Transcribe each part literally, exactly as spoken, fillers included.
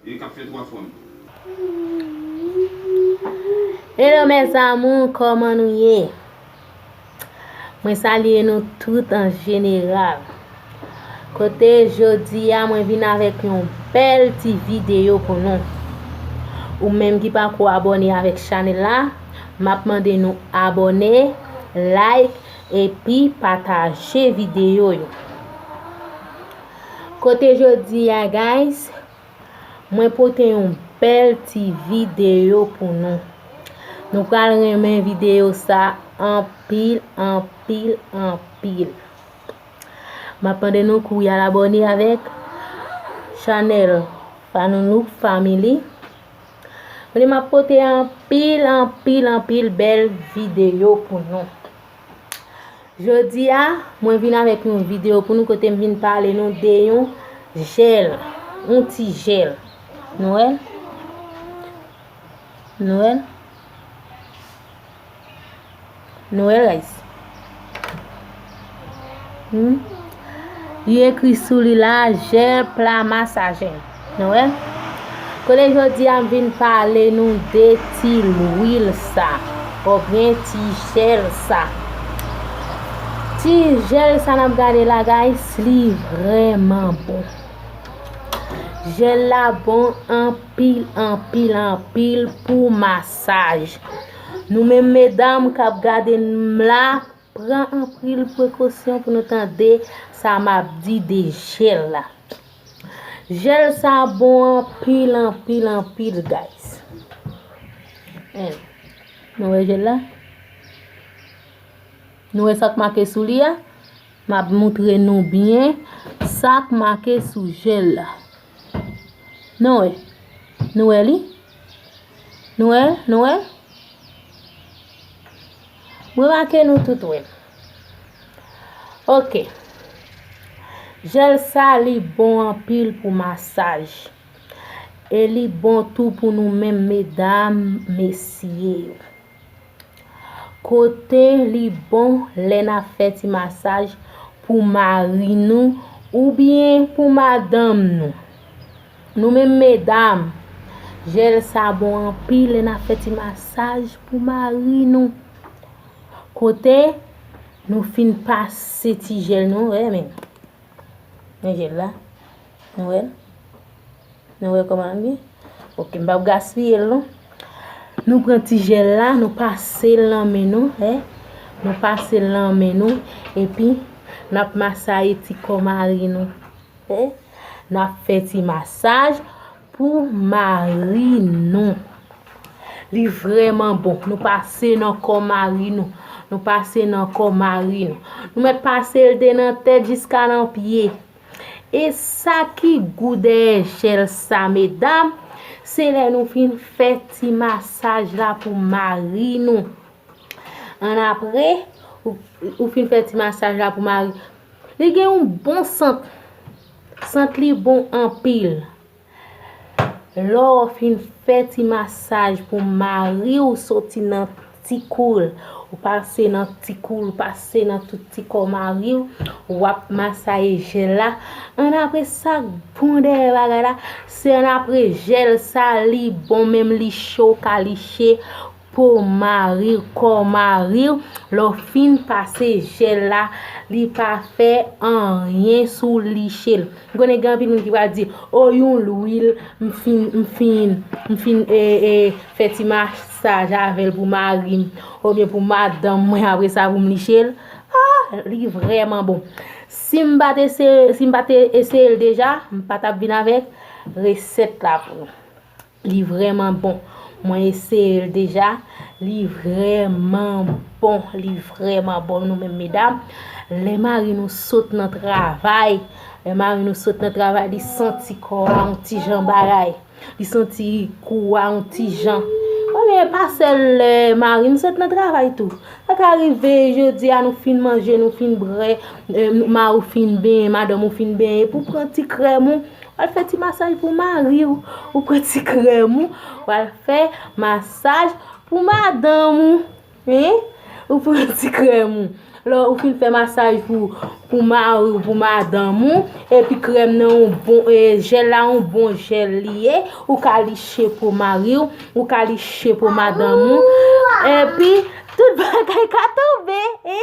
E k ap fè twa fanm. Hello mes amours, kòman nou ye? Mwen salye nou tout an jeneral. Kote jodi a mwen vin avèk yon bèl ti videyo pou nou. Ou menm ki pako abòne avèk chanèl la, m ap mande nou abòne, like, epi pataje videyo yo. Kote jodi a, guys, mwen pote yon bèl ti videyo pou nou. Nou pral renmen videyo sa anpil, anpil, anpil. M ap mande nou kouri al abòne avèk chanèl Fanounouk Family. Kote m ap pote anpil, anpil, anpil bèl videyo pou nou. Jodi a, mwen vin avèk yon videyo pou nou kote m vin pale nou de yon jèl, yon ti jèl. Nou wè l? Nou wè l? Nou wè l, guys? Hmm? Li ekri sou li la, jèl pla masajè. Nou wè? Kote jodi a m vin pale nou de ti lwil sa, oubyen ti jèl sa. Ti jèl sa n ap gade la, guys, li vrèman bon. Jèl la bon anpil, anpil, anpil pou masaj. Nou menm medam k ap gade m la, pran anpil prekosyon pou nou tande sa m ap di de jèl la. Jèl sa bon anpil, anpil, anpil, guys. Hein. Nou wè jèl la? Nou wè sa k make sou li a? M ap moutre nou byen sa k make sou jèl la. Nou wè? Nou wè li? Nou wè? Nou wè? Mwen make nou tout wè l. Oke. Jèl sa li bon anpil pou masaj. E li bon tou pou nou menm medam, mesye yo. Kote li bon lè n ap fè ti masaj pou mari nou oubyen pou madanm nou. Nou menm medam, jèl sa bon anpil lè n ap fè ti masaj pou mari nou. Kote nou fin pase ti jèl nou, wè men. Men jèl la. Nou wè l? Nou wè kòman l ye? Oke, m p ap gaspiye l non. Nou pran ti jèl la, nou pase l nan men nou, eh. Nou pase l nan men nou, epi n ap masaye ti kò mari nou. Eh, n ap fè ti masaj pou mari nou. Li vrèman bon. Nou pase nan kò mari nou. Nou pase nan kò mari nou. Nou mèt pase l de nan tèt jiska nan pye. E sa ki gou dèyè jèl sa, medam, se lè nou fin fè ti masaj la pou mari nou. Annapre, ou, ou fin fè ti masaj la pou mari. Li gen yon bon sant. Sant li bon anpil. Lè w fin fè ti masaj pou mari w, soti nan ti kou l, ou pase nan ti kou l, ou pase nan tout ti kò mari w, w ap masaye jèl la. Annapre sa k bon dèyè bagay la, se annapre jèl sa, li bon menm, li cho, ka liche po mari w, kò mari w, lè w fin pase jèl la, li pa fè anyen si w liche l. M konnen gen anpil moun ki pral di, o, yon lwil, m fin, m fin, m fin, e, e, fè ti masaj avè l pou mari m, oubyen pou madanm mwen, apre sa pou m liche l. Ah, li vrèman bon. Si m pa t eseye, si m pa t eseye l deja, m pa t ap vin avèk resèt la pou nou. Li vrèman bon. Mwen eseye l deja. Li vrèman bon. Li vrèman bon, nou menm medam. Lè mari nou sot nan travay, lè mari nou sot nan travay, li santi kò a yon ti jan bagay. Li santi kou a yon ti jan. Oubyen pa sèl lè mari n sot nan travay tou. Sa ka rive jodi a nou fin manje, nou fin bwè, eh, mari w fin benyen, madanm ou fin benyen, epi w pran ti krèm ou, w al fè ti masaj pou mari w. Ou pran ti krèm ou, w al fè masaj pou madanm ou. Hein? Ou pran ti krèm ou. Lè ou fin fè masaj pou, pou mari w, pou madanm ou, epi krèm nan yon bon, e, jèl la yon bon jèl li ye, ou ka liche po mari w, ou ka liche po madanm ou, epi tout bagay ka tonbe, e,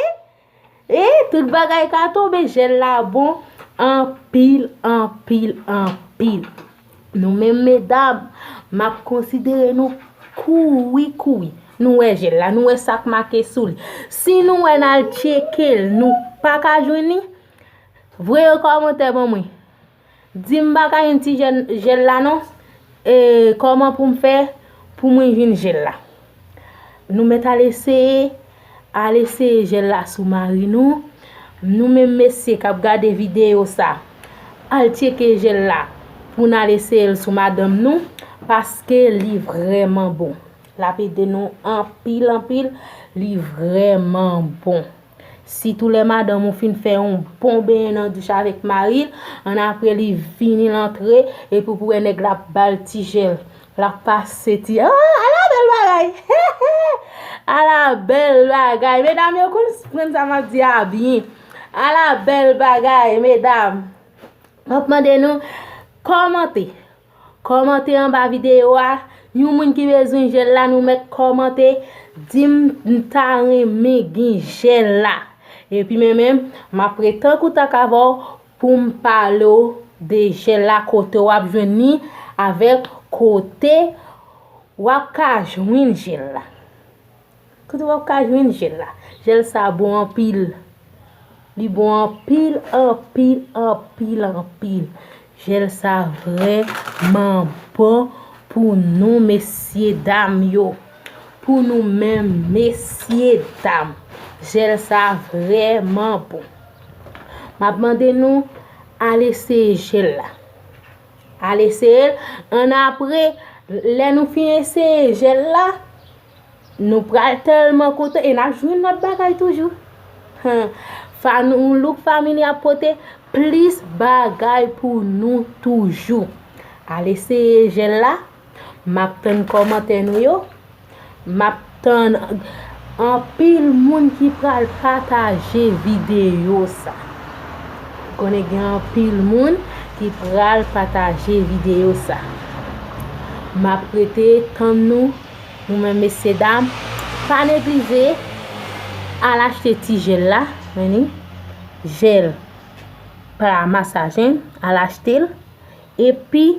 e, tout bagay ka tonbe, jèl la bon anpil, anpil, anpil. Nou menm medam, m ap konsidere nou kouri, kouri. Nou wè jèl la, nou wè sa k make sou li. Si nou wè n al tcheke l, nou pa ka jwenn li, voye yon kòmantè ban mwen. Di m pa ka jwenn ti jèl, jèl la non. E kòman pou m fè pou mwen jwenn jèl la? Nou mèt al eseye, al eseye jèl la sou mari nou. Nou menm mesye k ap gade videyo sa, al tcheke jèl la pou n al eseye l sou madanm nou, paske li vrèman bon. L ap ede nou anpil, anpil, li vrèman bon. Sitou lè madanm ou fin fè yon bon benyen nan douch avèk mari l, annapre li vini l antre, epi pou wè nèg la ap ba l ti jèl, l ap pase ti, ah, ala bèl bagay! Ala bèl bagay! Medam yo konn, konn sa m ap di a byen. Ala bèl bagay, medam! M ap mande nou kòmante. Kòmante anba videyo a. Yon moun ki bezwen jèl la, nou mèt kòmante. Di m, m ta renmen gen jèl la. Epi mwen menm, m ap ret tankou tank avè w pou m pale w de jèl la, kote w ap jwenn li, avèk kote w ap ka jwenn jèl la. Kote w ap ka jwenn jèl la? Jèl sa bon anpil. Li bon anpil, anpil, anpil, anpil. Jèl sa vrèman bon pou nou, mesye dam yo. Pou nou menm, mesye dam. Jèl sa vrèman bon. M ap mande nou al eseye jèl la. Al eseye l. Annapre, lè nou fin eseye jèl la, nou pral tèlman kontan e n ap jwenn lòt bagay toujou. Hum, Fa-, nou look family ap pote plis bagay pou nou toujou. Al eseye jèl la. M ap tann kòmantè nou yo. M ap tann anpil moun ki pral pataje videyo sa. Konnen gen anpil moun ki pral pataje videyo sa. M ap rete tann nou, nou menm mesye dam. Pa neglije al achte ti jèl la, men ni jèl pa masajen, al achte l. Epi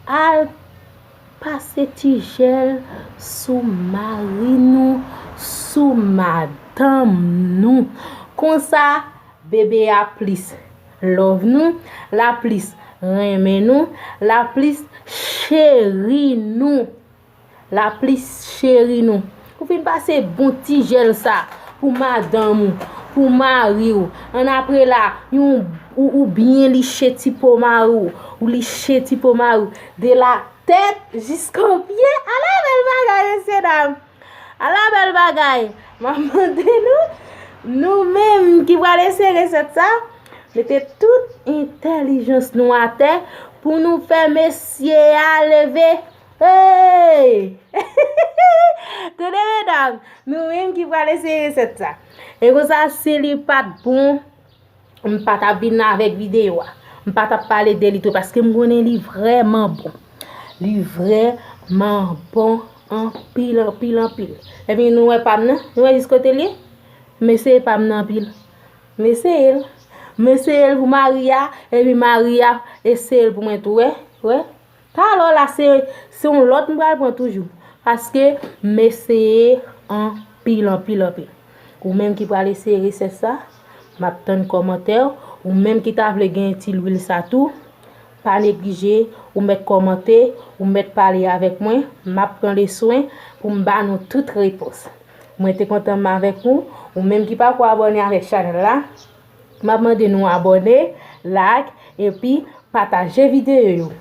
al pase ti jèl sou mari nou, sou madanm nou. Konsa, bebe a plis love nou, l a plis renmen nou, l a plis cheri nou. L a plis cheri nou. Ou fin pase bon ti jèl sa pou madanm ou, pou mari w. Annapre la, yon, ou, ou byen liche ti po mari w. Ou liche ti po mari w. De la tèt jiskan pye. Ala bèl bagay, mesye dam. Ala bèl bagay. M ap mande nou, nou menm ki pral eseye resèt sa, mete tout entèlijans nou atè pou nou fè mesye a leve. Hey! Tande medam, nou menm ki pral eseye resèt sa. E konsa, si li pa t bon, m pa t ap vin avèk videyo a. M pa t ap pale de li tou, paske m konnen li vrèman bon. Li vrèman bon anpil, anpil, anpil. Epi nou wè pa m nan? Nou wè jis kote l ye? M eseye pa m nan anpil. M eseye l. M eseye l pou mari a, epi mari a eseye l pou mwen tou, wè, wè. Talè la, se, se yon lòt m pral pran toujou. Paske m eseye anpil, anpil, anpil. Ou menm ki pral eseye resèt sa, m ap tann kòmantè w. Ou menm ki ta vle gen ti lwil sa tou, pa neglije, ou mèt kòmante, ou mèt pale avèk mwen. M ap pran le swen pou m ba nou tout repons. Mwen te kontan m avèk ou. Ou menm ki pako abòne avèk chanèl la, m ap mande nou abòne, like, epi pataje videyo yo.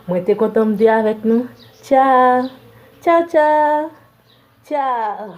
Mwen te kontan m te avèk nou. Tchaw. Tchaw, tchaw. Tchaw.